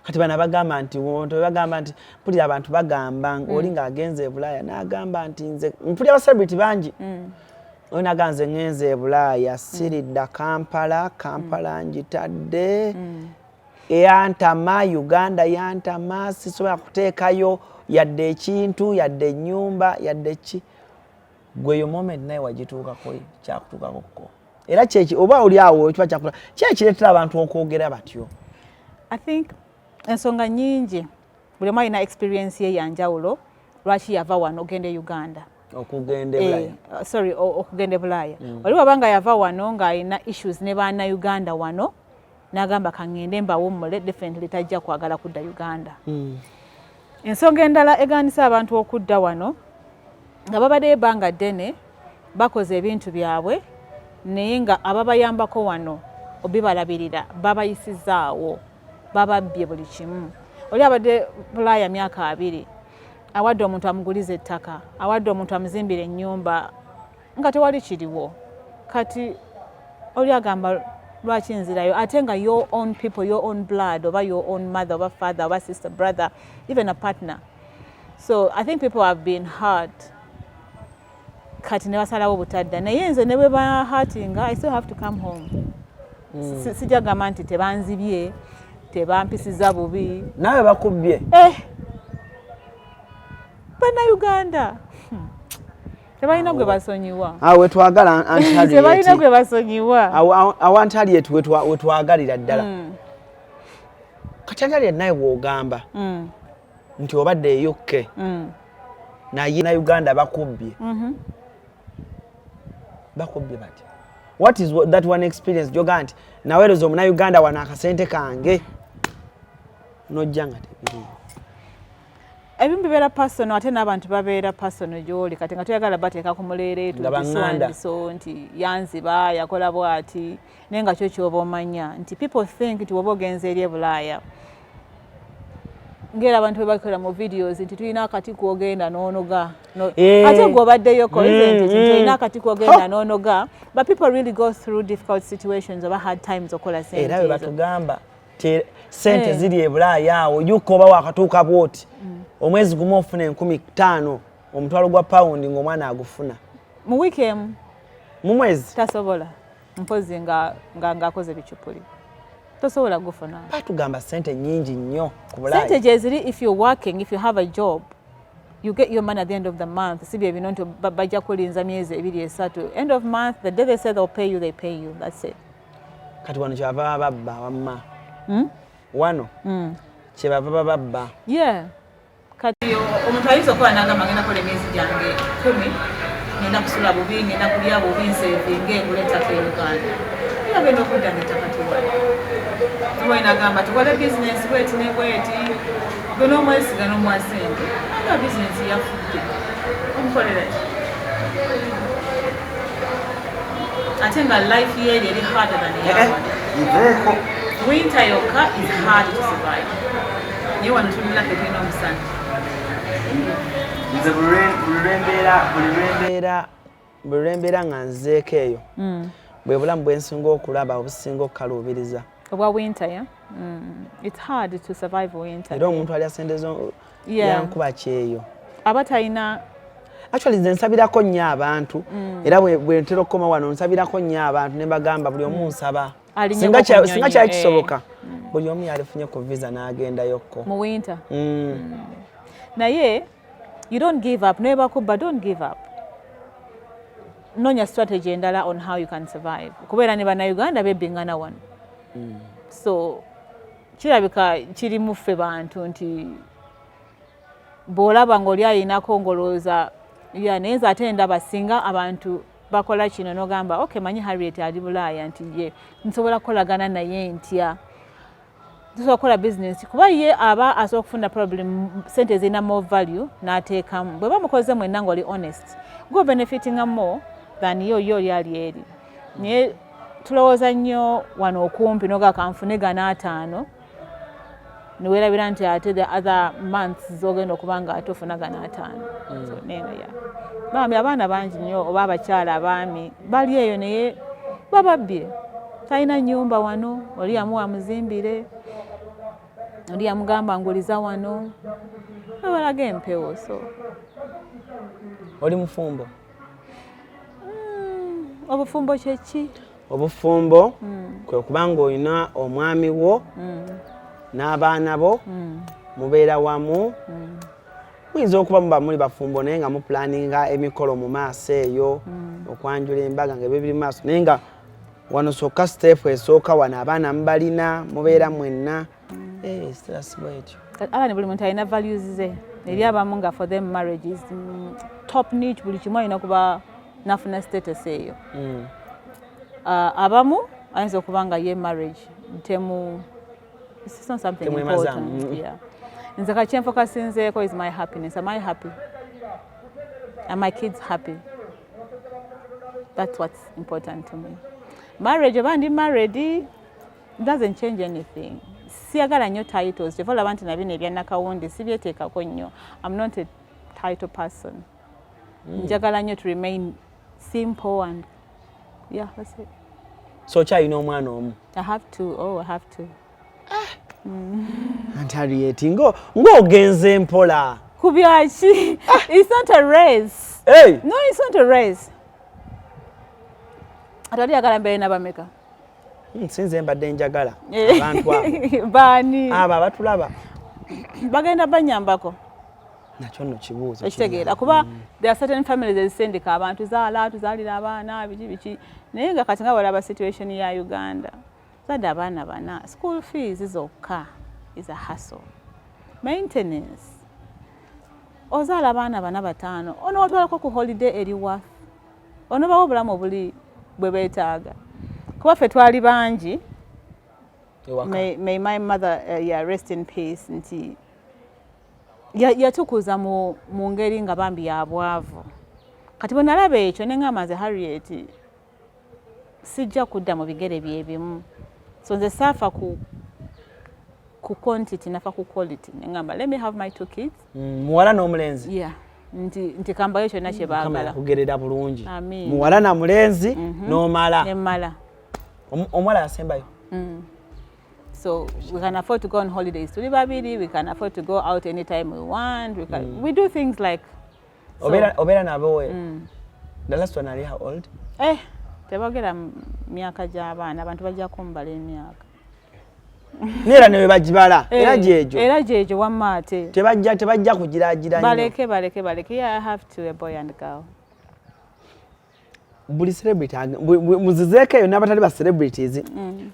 Kati bano abagamba nti bagamba nti, mpulira abantu bagamba oli ng'agenze e Bulaaya n'agamba nti nze mpulira ba celebrity bangi, oli naga nze ŋŋenze e Bulaaya, siridda Kampala, Kampala ngitadde, eyantama Uganda yantama, sisobola kuteekayo yadde ekintu, yadde ennyumba, yadde ki. Gwe yo moment naye wagituukako, kyakutuukako ko era kyeki oba oli awo kiba kyakutuuka ki ekireetera abantu okwogera batyo? I think ensonga nyingi, buli omu alina experience ye yanjawulo lwaki yava wano ogenda e Uganda. Okugenda e Bulaaya? Eh, sorry, okugenda e Bulaaya. Oli waba nga yava wano ng'alina issues ne Bannayuganda wano n'agamba kaŋŋende mbawummule, definitely tajja kwagala kudda Uganda. Ensonga endala egaanisa abantu okudda wano nga babaddeyo ebbanga ddene, bakoze ebintu byabwe, naye nga ababayambako wano obibalabirira babayisizaawo, bababbye buli kimu. Oli abadde Bulaaya myaka 20, awadde omuntu amuguliza ettaka, awadde omuntu amuzimbira ennyumba, nga tewali kiriwo. Kati oli agamba lwaki nzirayo, ate nga your own people, your own blood, oba your own mother oba father oba sister, brother, even a partner. So I think people have been hurt, kati ne basalawo butadda. Naye nze ne bwe bahurtinga, I still have to come home. Sijja gamba nti tebanzibye, tebampisiza bubi. Naawe bakubbye? Eh, Bannayuganda tebalina gwe basonyiwa. Awo wetwagala Aunt Harriet. Tebalina gwe basonyiwa. Awo Aunt Harriet wetwagalira ddala. Kati Aunt Harriet, naye bw'ogamba nti obadde e UK naye na Uganda bakubbye, bakubbye batya? What is that one experience gyogaa nti naweereza Omunauganda wano akasente kange nojja nga tebiriiyo? Ebimu bibeera personal, ate n'abantu babeera personal gy'oli. Kati nga toyagala bateeka ku muleereetu Nga baŋŋanda. So nti yanziba, yakola bw'ati, naye nga kyo kyoba omanya nti people think nti woba ogenze eri e Bulaaya, ngera abantu bwe bakola mu videos nti tulina akati kwogenda n'onoga. Eh. Ate gwe obaddeyoko, isn't it, nti olina akati kwogenda n'onoga? But people really go through difficult situations oba hard times okola sente Era bwe ezo. batugamba ti sente Eh. ziri e Bulaaya awo yuka, oba wakatuuka bwoti, omwezi gumu ofuna 5000, omutwalo gwa pawundi ng'omwana agufuna. Mu wiiki emu? Mu mwezi. Tasobola, mpozi nga nga ng'akoze bicupuli, tosobola gufuna. Batugamba sente nyingi nnyo ku Sente Bulaaya. Gyeziri if you're working, if you have a job, you get your money at the end of the month. Si bye bino nti bajja kulinza myezi 2, 3. End of month, the day they say they'll pay you, they pay you, that's it. Kati wano kyebava bababba wamma. Wano kyebava bababba. Yeah, kati omuntu ayinza okuba nagamba ngenda kola emyezi gyange 10, ngenda kusula bubi, ngenda kulya bubi, nsavinge ngula ettaka e Uganda. Era agenda okudda nga ettaka tewali. Oba nagamba tukole bizinesi bweti ne bweti, gwe n'omwesiga n'omuwa sente, anga bizinesi yafudde, omukolera ki? Ate nga life yeeri eri harder than eyawano. Nveeko. Winter yokka is hard to survive, naye wano tulinako tulina omusana. Nze buli lwembeera nga nzeeko eyo, bwe bulamu bwe nsinga okulaba obusinga okukaluubiriza. Obwa winter, ya. It's hard to survive winter. Era omuntu alya sente zo yankuba kyeyo. Aba talina. Actually, nze nsabirako nnyo abantu, era bwe ntera okukoma wano nsabirako nnyo abantu ne bagamba buli omu nsaba Alinnye singa ku nnyonyi, singa kyali kisoboka, buli omu yalifunye ku visa n'agendayokko mu winter. Naye you don't give up. Naye bakuba, don't give up. Nonya strategy endala on how you can survive, kubeera ne Bannayuganda bebbingana wano. So kirabika kiri mu ffe bantu nti bw'olaba ng'oli ayinako ng'olowooza ya. Naye nze ate ndaba singa abantu bakola kino n'ogamba, "Okay, manyi Harriet ali Bulaaya, nti ye nsobola kukolagana naye ntya? Tusobola kukola bizinesi," kuba ye aba asobola okufuna problem sente ezirina more value n'ateekamu. Bwe bamukoze mwenna ng'oli honest, go benefitinga more than ye oli ali eri. Naye tulowooza nnyo wano okumpi noga kanfune gana 50, neweerabira nti ate the other months zogenda okuba nga ate ofuna gana 50. So naye nga ya bambi abaana bangi nnyo oba abakyala abaami bali eyo, naye bababbye, talina nnyumba wano, oli yamuwa muzimbire, oli yamugamba nguliza wano, babalaga empewo. So Oli mufumbo? Obufumbo kyeki? Obufumbo kwe kubanga olina omwami wo n'abaana bo, mubeera wamu. Muyinza okuba muba muli bafumbo naye nga mupulaninga emikolo mu maaso eyo, okwanjula embaga nga ebyo biri mu maaso, naye nga wano sooka step esooka wano abaana mubalina, mubeera mwenna. Eh, Stella, si bwetyo. Alan, buli muntu alina values ze. Eri abamu nga for them marriage is top notch, buli kimu alina kuba nafuna status eyo. Abamu ayinza okuba nga ye marriage temu, it's not something Temwemazaamu. important. Yeah. Nze kakyenfokasinzeeko is my happiness. Am I happy? Are my kids happy? That's what's important to me. Marriage oba ndi married doesn't change anything. Siyagala nnyo titles. Kyova olaba nti nabino ebya nakawundi sibyeteekako nnyo. I'm not a title person. Njagala nnyo to remain simple and yeah, that's it. So okyalina omwana omu? I have to. Oh, I have to. Anti Harriet, ng'ogenze mpola. Ku byaki? It's not a race. Hey! No, it's not a race. Ate oli yagala mbeere nabameka? Sinze mbadde njagala abantu abo. Baani? Abo abatulaba. Bagenda banyambako. Nakyo nno kibuuzo. Ekitegeera kuba there are certain families ezisindika abantu, zaala tuzaalira abaana biki biki, naye nga kati nga balaba situation ya Uganda, zadde abaana bana, school fees zokka is a hustle, maintenance, ozaala abaana bana bataano, onootwalako ku holiday eri worth, onobawo obulamu obuli bwe beetaaga, kuba ffe twali bangi. Ewaka. May my mother yeah, rest in peace, nti yatukuza mu ngeri nga bambi ya bwavu. Kati bwe nalaba ekyo ne ŋŋamba, nze Harriet sijja kudda mu bigere byebimu. So nze saafa ku quantity, nafa ku quality. Ne ŋŋamba, let me have my two kids. Muwala n'omulenzi? Yeah, nti kambayo kyonna kye Mukama baagala. Yakugerera bulungi. Amiina. Muwala na mulenzi n'omala. Nemmala. Omuwala yasembayo? So we can afford to go on holidays tuli babiri, we can afford to go out anytime we want, we do things like so, Obeera nabo we the last one ali how old? Eh, tebogera myaka gy'abaana, abantu bajja kumbala emyaka. Neera ne bagibala era Eh, gyegyo. Era gyegyo wamma ate. Tebajja kugiraagira nnyo. Baleke, baleke, baleke. Yeah, I have two, a boy and girl. Buli celebrity muzizeeko eyo n'abatali ba celebrities,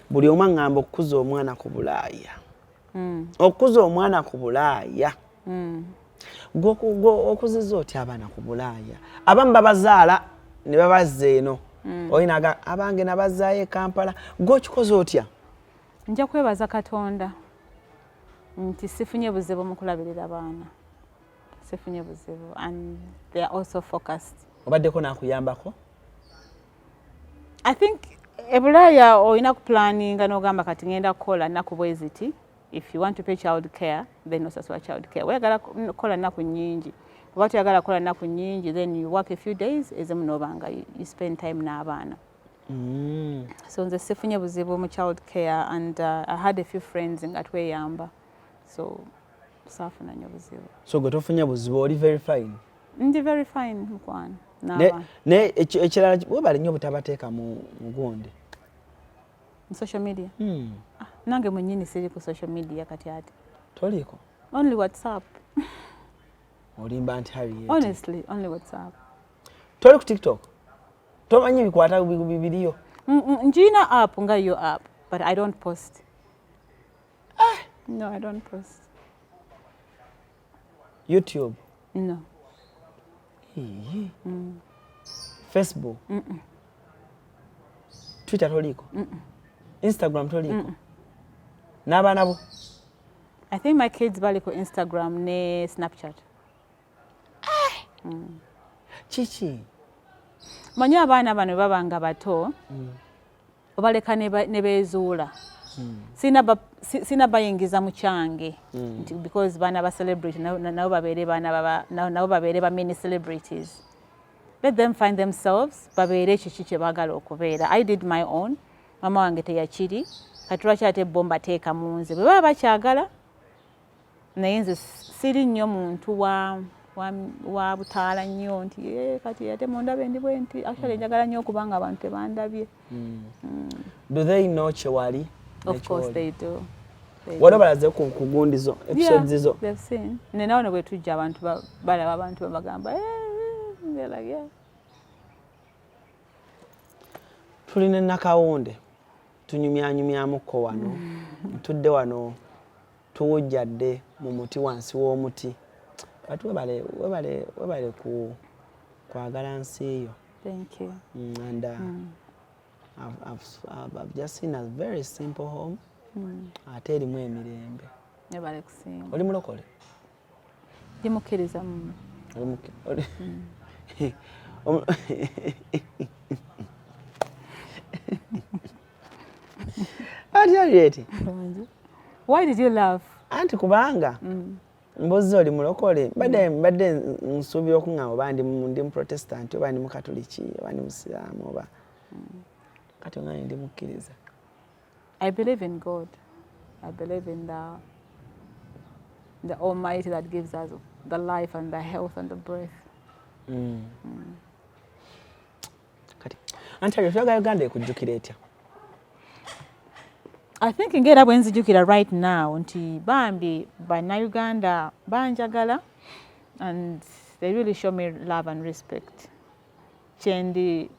buli omu aŋŋamba okukuza omwana ku Bulaaya, okukuza omwana ku Bulaaya. Gwe okuzizza otya abaana ku Bulaaya? Abamu babazaala ne babazza eno, olinaga abange nabazaayo e Kampala. Gwe okikoze otya? Nja kwebaza Katonda nti sifunye buzibu mu kulabirira baana, sifunye buzibu, and they are also focused. Obaddeko n'akuyambako? I think ebulaaya olina kupulaninga n'ogamba kati ngenda kukola nnaku bwe ziti. If you want to pay child care, then osasula child care. Oyagala kukola nnaku nnyingi oba toyagala kukola nnaku nnyingi, then you work a few days, ezimu n'oba nga you spend time n'abaana. So nze sifunye buzibu mu child care and I had a few friends nga tweyamba, so saafuna nnyo buzibu. So gwe tofunye buzibu, oli very fine? Ndi very fine, mukwano. Ne ekirala, webale nnyo obutabateeka mu gundi. Mu social media? Ah, nange mwennyini siri ku social media kati ate. Toliiko? Only WhatsApp. Olimba nti Harriet. Honestly, only WhatsApp. Toli ku TikTok? Tomanyi bikwata bibiriyo? Njina app nga yo app, but I don't post. No, I don't post. YouTube? No. Facebook? Twitter toliko? Instagram toliko? N'abaana bo? I think my kids bali ku Instagram ne Snapchat. Kiki? Manyi abaana bano baba nga bato, obaleka ne beezuula. Sina bayingiza mu kyange nti because baana ba celebrity, nabo babeere baana nabo babeere ba mini celebrities. Let them find themselves, babeere kiki kye baagala okubeera. I did my own, mama wange teyakiri, kati lwaki ate bo mbateeka mu nze bwe baba bakyagala? Naye nze siri nnyo muntu wa butaala nnyo nti kati ate mundabe ndi bwe nti. Actually njagala nnyo okuba nga abantu tebandabye. Do they know kyewali? Of course they do. Wali obalaze ku gundi zo, episodes zo? They've seen. Ne nawo ne bwe tujja abantu balaba, abantu babagamba, they're like, yeah. Tulina Nakawunde, tunyumyanyumyamukko wano, ntudde wano, tuwujjadde mu muti, wansi w'omuti. But webale, webale, webale ku kwagala nsi yo. Thank you. And I've just seen a very simple home, ate erimu emirembe. Webale kusiima. Oli mulokole? Ndi mukkiriza. Oli Ati Harriet? Why did you laugh? Anti kubanga mbuzi oli mulokole, mbadde nsuubira okuŋŋamba oba ndi muprotestant, oba ndi mukatoliki, oba ndi musiraamu, oba kati oŋŋambye ndi mukkiriza. I believe in God. I believe in the Almighty that gives us the life and the health and the breath. Kati anti Harriet, oyagala Uganda ekujjukira etya? I think ngera bwe nzijukira right now nti bambi Bannayuganda banjagala and they really show me love and respect. Kyendi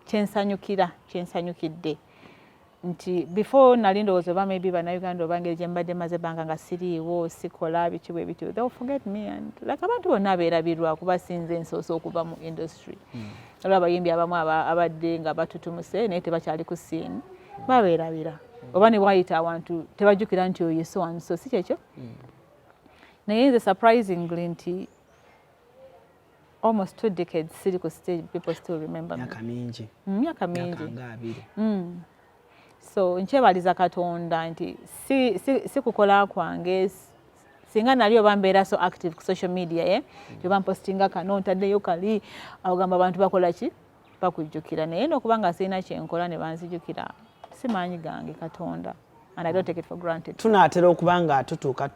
kyensanyukira, kyensanyukidde nti before nali ndowooza oba maybe Bannayuganda oba ngeri gye mbadde maze ebbanga nga siriiwo, sikola biki bwe bityo, they will forget me. And like abantu bonna abeerabirwa, kuba sinze nsoose okuva mu industry. Waliwo abayimbi abamu abadde nga batutumuse naye tebakyali ku scene, babeerabira, oba ne bwayita awantu tebajjukira nti oyo so and so, si kyekyo? Naye nze surprisingly nti almost 2 decades siri ku stage, people still remember me. Myaka mingi. Myaka Myaka mingi. Nga 20. So nkyebaliza Katonda nti si kukola kwange. Singa nali oba mbeera so active ku social media, ye oba mpostinga kano, ntaddeyo kali, agamba abantu bakola ki, bakujjukira. Naye nokuba nga sirina kyenkola ne banzijukira, si maanyi gange, Katonda, and I don't take it for granted. Tunaatera okuba nga tutuuka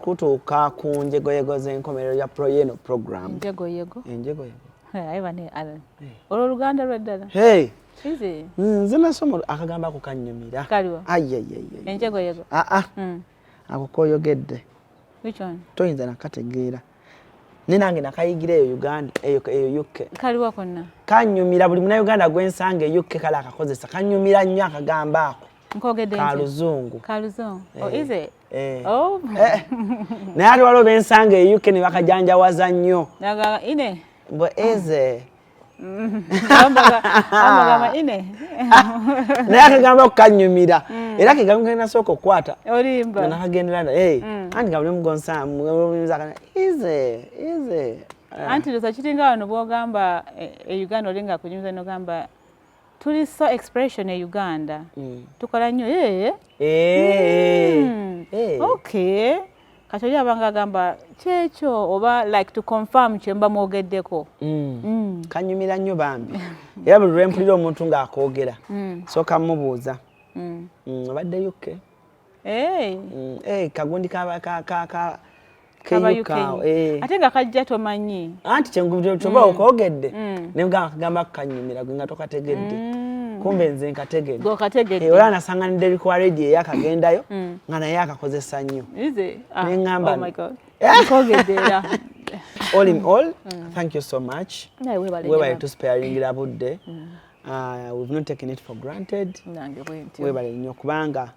kutuuka ku njegoyego z'enkomerero ya pro yeno program. Njegoyego? Enjegoyego. Aye bane Alan, olwo oluganda lweddala. Hey. Easy. Nze nasoma akagambo ako kannyumira. Kaliwa? Ayayayay. Enjegoyego? Aa, ako koyogedde. Which one? Toyinza nakategeera, ne nange nakayigira eyo Uganda, eyo UK. Kaliwa konna? Kanyumira buli munauganda gwensanga e UK kale akakozesa. Kanyumira nnyo akagambo ako. Nkogedde Ka ntya? Luzungu. Kaluzungu? Oh, Eh. is it? Eh. Oh. Eh. Naye ate waliwo bensanga e UK ne bakajanjawaza nnyo. Nagamba ine. Mbwe eze. Amagamba ine. Naye akagambo ako kanyumira, era kegambo kenasooka okukwata. Olimba. Nakagendera anti nga buli mugonsa ize ize. Anti ndoza kiringa wano bwogamba e Uganda olinga kunyumiza nogamba tuli so expression e Uganda, tukola nnyo. Eh. Okay. Kati oli abanga agamba kyekyo oba like to confirm kye mba mwogeddeko. Kanyumira nnyo bambi, era buli lwempulira omuntu ng'akoogera sooka mubuuza, "Obadde UK?" Hey. Eh, kagundi kaba ka Kaba ke UK awo, UK. eh. Ate nga kajja tomanyi. Anti kyenkuba okoogedde ne kagamba kanyumira, gwe nga tokategedde, kumbe nze nkategedde. Gwe okategedde. Eh, olaba nasanga ne Derrick wa radio eyakagendayo nga naye akakozesa nnyo. Is it? Ah, Neŋŋamba oh my God. Nkogedde era. All in all, thank you so much. Naye weebale Webale nnyo. Tusparingira budde. We've not taken it for granted. Nange bwe ntyo. Webale nnyo kubanga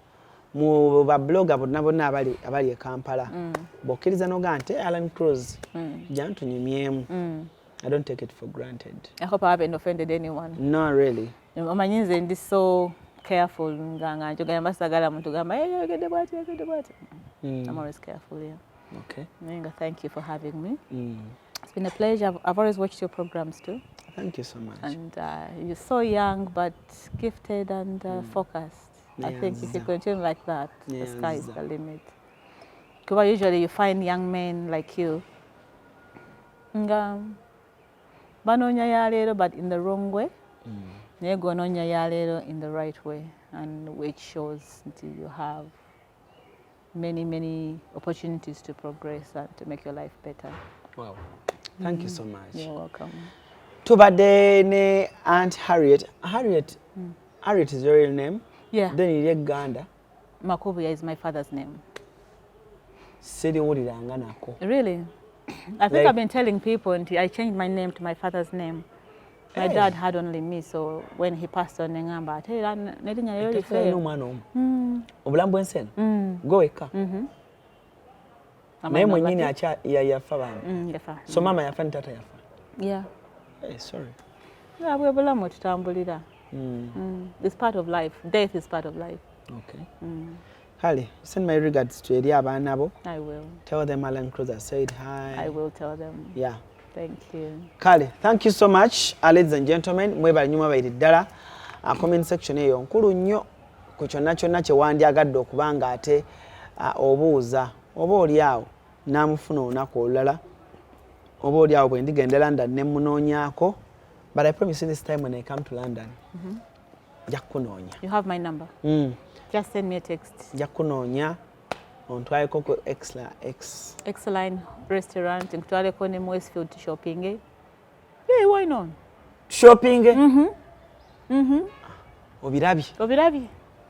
mu babloga bonna bonna abali e Kampala, bw'okkiriza noga nti, "Eh, Alan Cruz, jantunyumyemu," I don't take it for granted. I hope I haven't offended anyone. No, really. Omanyi nze ndi so careful nga njogera, mba sagala muntu gamba, "Hey, yogedde bwati, yogedde bwati." I'm always careful, yeah. Naye nga thank you for having me. It's been a pleasure. I've always watched your programs too. Thank you so much. And you're so young but gifted and focused. I think if you Neyanza. Continue like that, the sky is Neyanza. The limit. Because usually you find young men like you nga banoonya ya leero but in the wrong way. Naye gwe onoonya ya leero in the right way, and which shows nti you have many, many opportunities to progress and to make your life better. Wow. Thank you so much. You're welcome. Tubadde ne Aunt Harriet. Harriet, Harriet is your real name? Yeah. Then eri Egganda? Makubuya is my father's name. Siriwuliranga nako. Really? I think I've been telling people until I changed my name to my father's name. My Hey. Dad had only me, so when he passed on, nengamba ate era n'erinnya lyo Alina lifeeyo. Omwana omu obulamu bw'ensi eno, gwe wekka, naye mwennyini akya yafa bambi. Yafa. So maama yafa ne taata yafa? Yeah. Hey, sorry. Yeah, bwe bulamu tutambulira. It's part of life. Death is part of life. Okay. Kale, send my regards to eri abaana bo. I will. Tell them Alan Cruz said hi. I will tell them. Yeah. Thank you. Kale, thank you so much, ladies and gentlemen. Mwebale nnyo, mwebalire ddala. Comment section eyo nkulu nnyo ku kyonna kyonna kye wandyagadde okuba nga ate obuuza, oba oli awo n'amufuna olunaku olulala, oba oli awo bwe ndigenda London ne munoonyaako. But I promise you, this time when I come to London, nja kukunoonya. You have my number. Just send me a text. Nja kukunoonya ontwaleko ku Exla X. Excellent restaurant. Nkutwaleko ne mu Westfield to shopping. Eh? Yeah, why not? Shopping. Obirabye? Obirabye?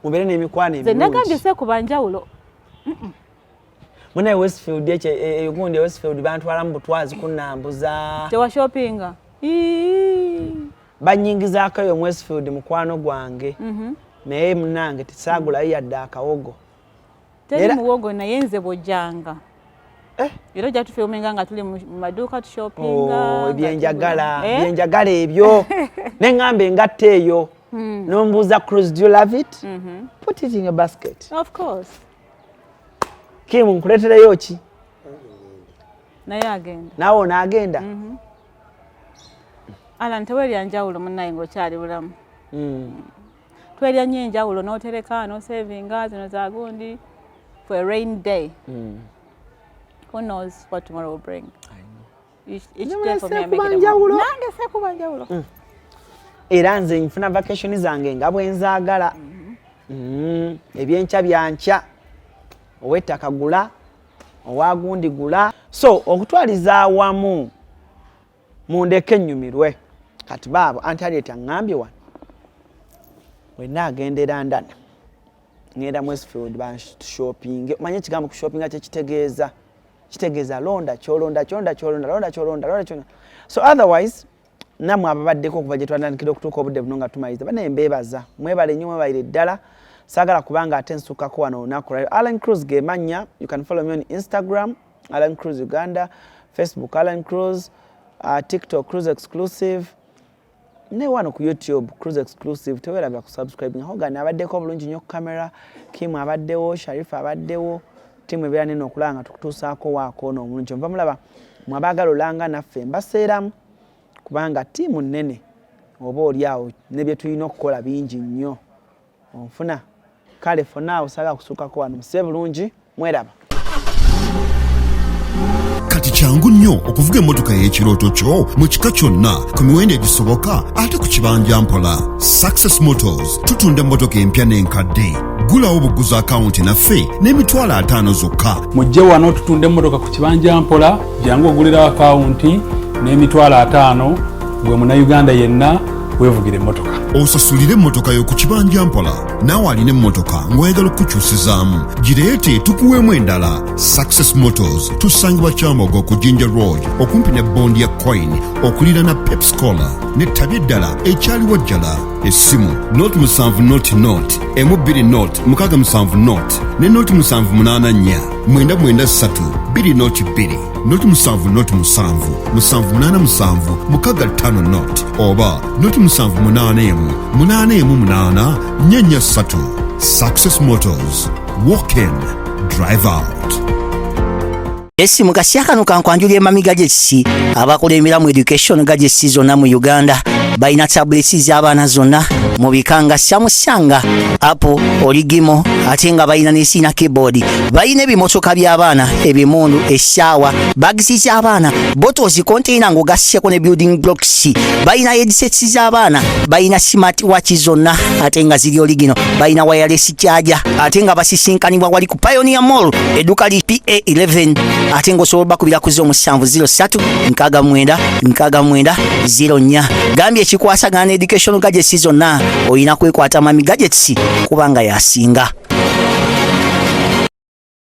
Mubeere n'emikwano Nze nagambye emirungi. Seekuba njawulo. Munaye Westfield ekyo gundi e Westfield bantwalamu butwazi kunnambuza. Tewashoppinga. Ii. Banyingizaako eyo mu Westfield mukwano gwange, naye munange tisaagulayo yadde akawogo. Teri muwogo, naye nze bw'ojjanga. Eh? Era ojja tufilminga nga tuli mu maduuka tushoppinga. Oh, ebyenjagala. Eh? Byenjagala ebyo neŋŋamba engatta eyo nombuuza, "Cruz, do you love it?" Put it in your basket. Of course. Kim, nkuleetereyo ki? Naye agenda. Naawe onaagenda. Alan, tewerya njawulo munnaye ng'okyali bulamu. Twerya nnyo enjawulo n'otereka n'osavinga zino za gundi for a rain day. Who knows what tomorrow will bring? Each day for me, I make it a njawulo. Nange seekuba njawulo. Era nze nfuna vacation zange nga bwe nzaagala. Ebyenkya byankya, ow'ettaka gula, owagundi gula. So okutwaliza awamu, mundeke ennyumirwe. Kati baabo anti Harriet aŋŋambye wano wenna agenda e London, ŋŋenda mu Westfield banshoppinge. Omanye ekigambo kushoppinga kyekitegeeza? Kitegeeza londa kyolonda, kyolonda, kyolonda, londa kyolonda, londa kyolonda. So otherwise, nammwe ababaddeko okuva gye twatandikira okutuuka obudde buno nga tumaliriza, banaye mbeebaza, mwebale nnyo, mwebalire ddala. Saagala kubanga ate nsukkako wano olunaku lwaleero. Alan Cruz gemanya. You can follow me on Instagram, Alan Cruz Uganda, Facebook, Alan Cruz, TikTok, Cruz Exclusive, ne wano ku YouTube, Cruz Exclusive. Tewerabira kusubscribing. Hogan abaddeko obulungi nnyo ku kamera, Kim abaddewo, Sharifa abaddewo, ttiimu ebeera nene okulaba nga tukutuusaako waako ono omulungi. Omuva mulaba mwabaagala olanga naffe mbaseeramu kubanga ttiimu nnene, oba oli awo ne bye tulina okukola bingi nnyo onfuna. Kale, for now saagala kusuukako wano. Musibe bulungi, mweraba. Kyangu nnyo okuvuga emmotoka ey'ekirooto kyo mu kika kyonna ku miwendo egisoboka ate ku kibanja mpola. Success Motors tutunda emmotoka empya n'enkadde. Ggulawo buguzi akawunti naffe n'emitwalo 50 zokka. Mujje wano tutunda emmotoka ku kibanja mpola. Jangu ogulirawo akawunti n'emitwalo 50, gwe Munnayuganda yenna weevugira emmotoka. Osasulire emmotoka yo ku kibanja mpola. Naawe alina emmotoka ng'oyagala okukyusizaamu, gireete tukuweemu endala. Success Motors tusangibwa Kyambogo ku Jinja Road, okumpi ne bondi ya Coin, okuliraana Pepsi Cola, n'ettabi eddala ekyaliwo jjala. Essimu 0 7 0 0 1 2 0 6 7 0 ne 0 7 8 4 9 9 3 2 0 2, 0 7 0 7 7 8 7 6 5 0 oba 0 7 8 1 8 1 8 4 4 3. Success Motors, walk in, drive out. Esi mu kaseera kano kankwanjula Emami Gadgets, abakulembera mu education gadgets zonna mu Uganda. Balina tablets z'abaana zonna mu bika nga Samsung, Apple, original, ate nga balina ne sina keyboard. Balina ebimotoka by'abaana, ebimundu, essaawa, bags z'abaana, bottles, container ng'ogasseko ne building blocks. Balina headsets z'abaana, balina smart watch zonna ate nga ziri original, balina wireless charger, ate nga basisinkanibwa wali ku Pioneer Mall, edduka li PA11, ate ng'osobola bakubira ku 0703 69 69 04. Gambye ekikwasagana ne education gadgets zonna, olina kwekwata Mami Gadgets kubanga yasinga.